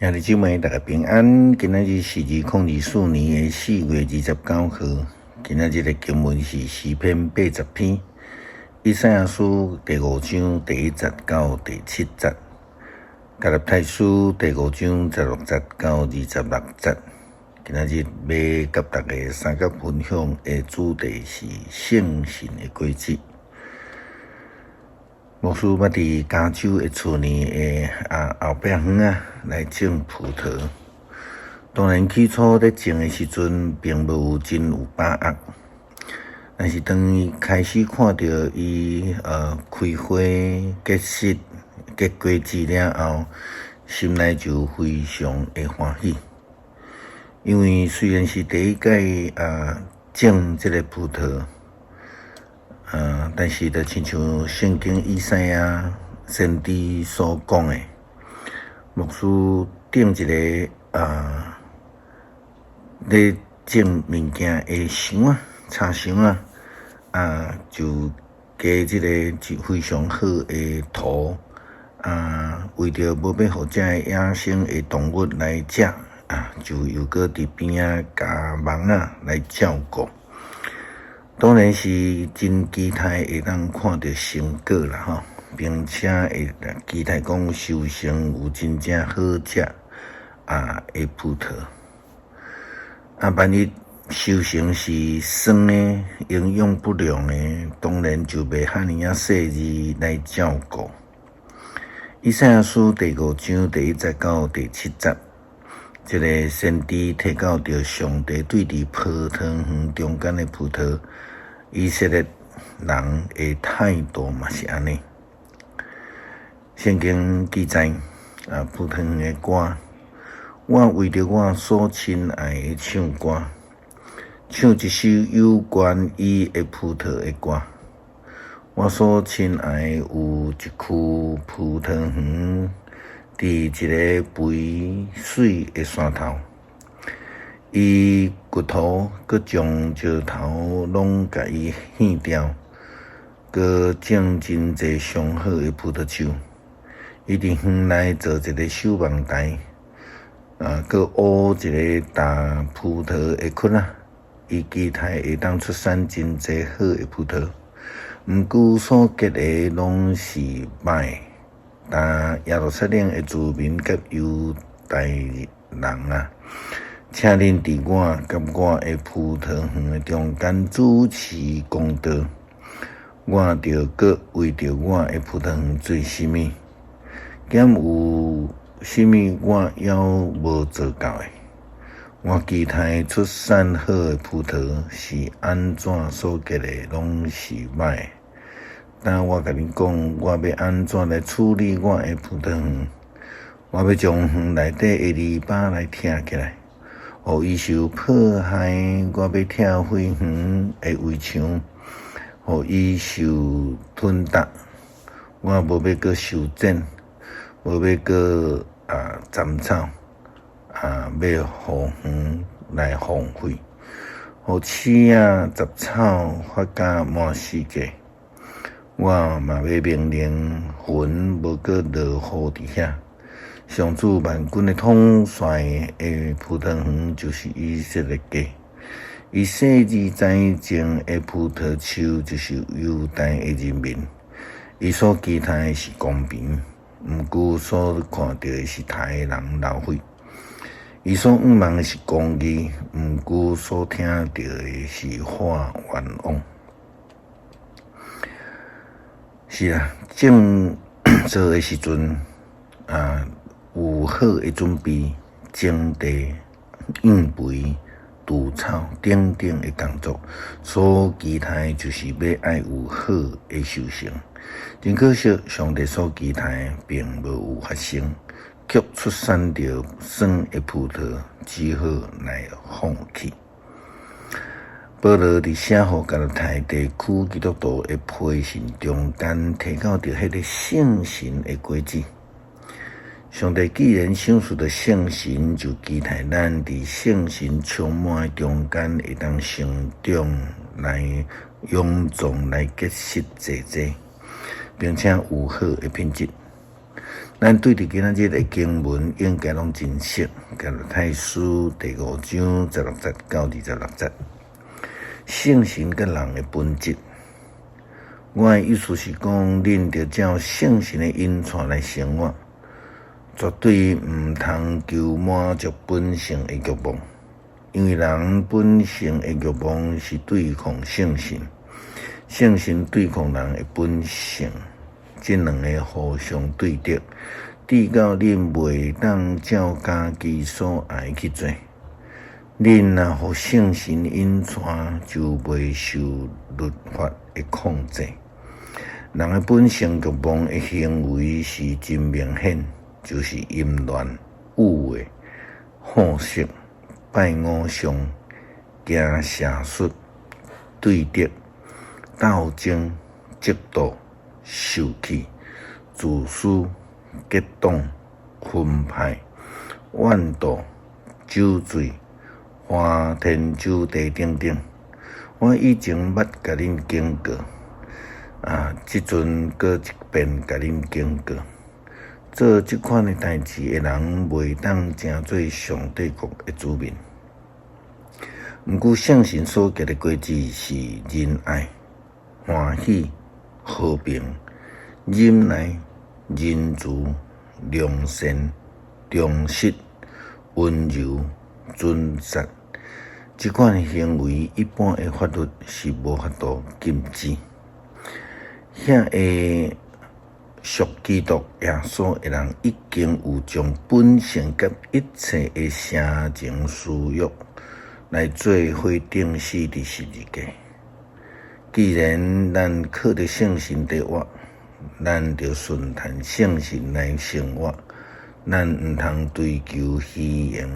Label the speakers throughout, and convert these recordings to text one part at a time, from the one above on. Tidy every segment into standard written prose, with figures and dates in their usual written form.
Speaker 1: 兄弟姊妹，大家平安。今仔日是2024年4月29號。今仔日的經文是詩篇80篇，以賽亞書第五章第一節到第七節，加拉太書第五章16節到26節。今仔日欲佮大家相佮分享的主題是聖神的果子。牧師捌佇加州的厝呢的後壁園仔來種葡萄。當然起初咧種的時陣，並無真有把握。但是當伊開始看著伊開花結實結果子了後，心內就非常的歡喜。因為雖然是第一擺種這个葡萄，但是就親像聖經以賽亞先知所講的，牧師頂一个咧種物件的箱仔，柴箱仔，就加這个非常好的土，為著無欲予這个野生的動物來食，就又閣佇邊仔加網仔來照顧。當然是真期待會當看著成果啦吼，並且會期待講收成有真正好食的葡萄。萬一收成是酸的、營養不良的，當然就袂遐爾仔細膩來照顧。以賽亞書第五章第一節到第七節，這个先知提到著上帝對佇葡萄園中間的葡萄，以色列人的態度嘛是按呢。聖經記載葡萄園的歌，我為著我所親愛的唱歌，唱一首有關伊的葡萄的歌。我所親愛有一區葡萄園，佇一个肥媠的山頭，伊掘土，閣將石頭攏共伊掀掉，閣種真濟上好的葡萄樹。伊佇園內造一个守望台，閣挖一个大葡萄的窟仔。伊期待會當出產真濟好的葡萄，毋過所結的攏是歹的。但耶路撒冷的子民佮猶大人啊，請恁佇我佮我的葡萄園的中間主持公道，我著閣為著我的葡萄園做啥物？敢有啥物我猶無做到的？我期待出產好的葡萄是按怎所結的攏是歹的。但我共恁講，我欲按怎來處理我的葡萄園？我欲將園內底的籬笆來拆起來，予伊受破害。我欲拆毀園的圍牆，予伊受吞踏。我無欲閣修剪，無欲閣斬草，欲予園來荒廢，予刺仔雜草發甲滿四界。我嘛欲命令雲無閣落雨佇遐。上主萬軍的統帥的葡萄園就是以色列家，伊細緻栽種的葡萄樹就是猶大的人民。伊所期待的是公平，毋過所看著的是刣人流血。伊所向望的是公義，毋過所聽著的是喊冤枉。是啊，種做的時陣有好的準備，種地、養肥、除草等等的工作，所期待就是欲愛有好的收成。真可惜，上帝所期待的並無有發生，卻出產著酸的葡萄，只好來放棄。保羅佇寫予加拉太地區基督徒的批信中間，提到著彼个聖神的果子。上帝既然賞賜著聖神，就期待咱佇聖神充滿的中間，會當成長來勇壯來結實濟濟，並且有好的品質。咱對著今仔日的經文應該攏真熟，加拉太書第五章十六節到26節。聖神佮人的本質，我的意思是講，恁著照聖神的引帶來生活，絕對毋通求滿足本性的欲望，因為人本性的欲望是對抗聖神，聖神對抗人的本性，這兩个互相對敵，致到恁袂當照家己所愛去做。恁若予聖神引帶，就袂受律法的控制。人的本性欲望的行為是真明顯，就是淫亂、污穢、好色、拜偶像、行邪術、對敵、鬥爭、嫉妒、受氣、自私、結黨、分派、怨妒、酒醉、花天酒地等等。我以前捌共恁警告，啊，這陣閣一遍共恁警告，做這款的代誌的人，袂當成做上帝國的子民。毋過聖神所結的果子是仁愛、歡喜、和平、忍耐、仁慈、良善、忠實、溫柔、準實。這款行為，一般的法律是無法度禁止。遐个屬基督耶穌的人，已經有將本性佮一切的邪情私欲來做伙釘死佇十字架。既然咱靠著聖神佇活，咱就順趁聖神來生活。咱毋通追求虛榮，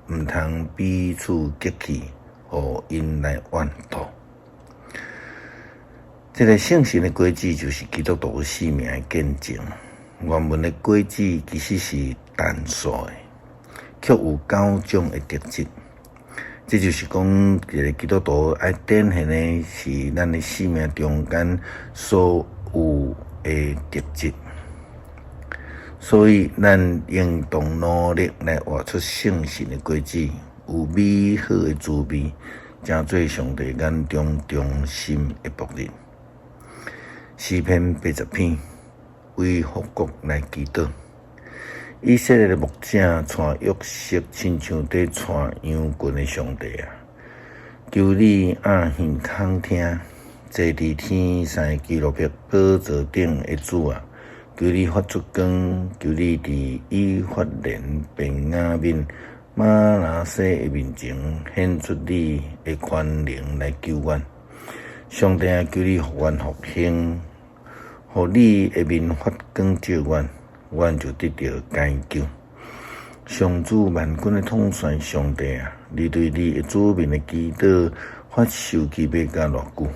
Speaker 1: 毋通彼此激氣，予𪜶來怨妒。這个聖神的果子就是基督徒生命的見證。原文的果子其實是單數的，卻有九種的特質。這就是講，一个基督徒愛展現的是咱的生命中間所有的特質。所以，咱應當努力來活出聖神的果子，有美好的滋味，成做上帝眼中忠心的僕人。詩篇80篇，為復國來祈禱。以色列的牧者帶約瑟，親像佇帶羊群的上帝啊！求你掩耳空聽，坐佇天使基路伯寶座頂的主啊！求你發出光，求你佇以法蓮、便雅憫、瑪拿西的面前顯出你的權能來救阮。上帝啊，求你予阮復興，予你的面發光照阮，阮就得著解救。上主萬軍的統帥上帝啊，你對你的子民的祈禱發受氣欲到偌久？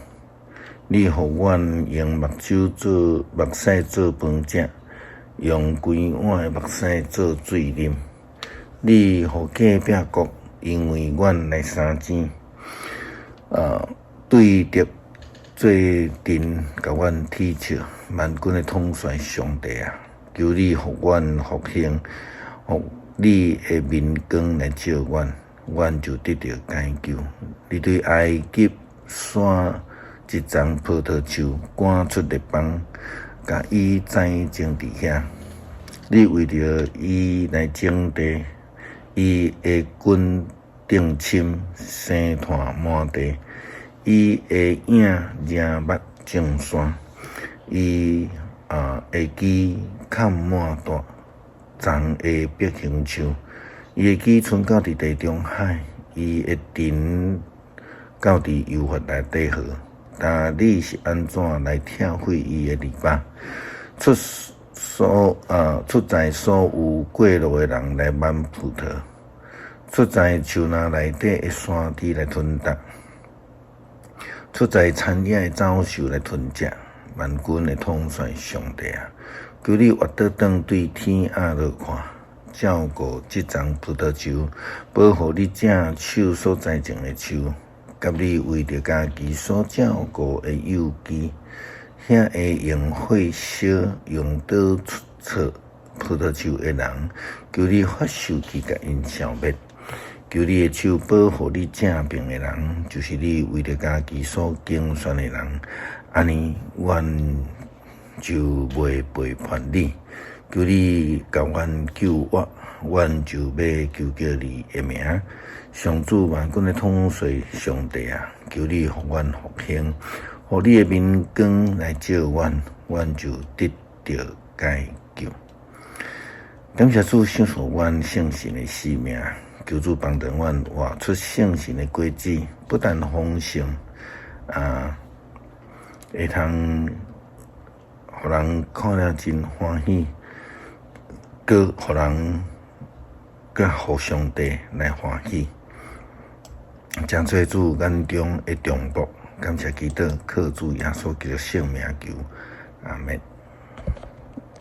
Speaker 1: 你予阮用目睭做目屎做飯食，用規碗的目屎做水啉。你予隔壁國因為阮來相爭，對敵做陣，共阮恥笑。萬軍的統帥上帝啊，求你予阮復興，予你的面光來照阮，阮就得著解救。你對埃及散一叢葡萄樹，趕出列邦，共伊栽種佇遐。你為著伊來整地，伊的根定深，生湠滿地。伊的影遮密眾山，伊的枝崁滿大叢的碧香樹。伊的枝伸到佇地中海，伊的藤到佇幼發拉底河。但你是按怎來拆毀伊的籬笆？出在所有過路的人來挽葡萄，出在樹林內底的山豬來吞食，出在田野的走獸來吞食。萬軍的統帥上帝啊，求你越倒轉對天仔落看，照顧這叢葡萄樹，保護你正手所栽種的樹，佮你為著家己所照顧的幼枝，遐會用火燒，用刀戳葡萄樹的人，求你發受氣共𪜶消滅。求你的手保護你正爿的人，就是你為著家己所揀選的人。按呢，阮就袂背叛你。求你共阮救活，阮就欲求告你的名。上主萬軍的統帥上帝啊，求你予阮復興，予你的明光來照阮，阮就得著解救。感謝主賞賜阮聖神的生命，求主幫助阮活出聖神的果子，不但豐盛啊，會通予人看了真歡喜，閣予人閣予上帝來歡喜。誠做主眼中的忠僕，感謝基督，靠主耶穌基督聖名求，阿們。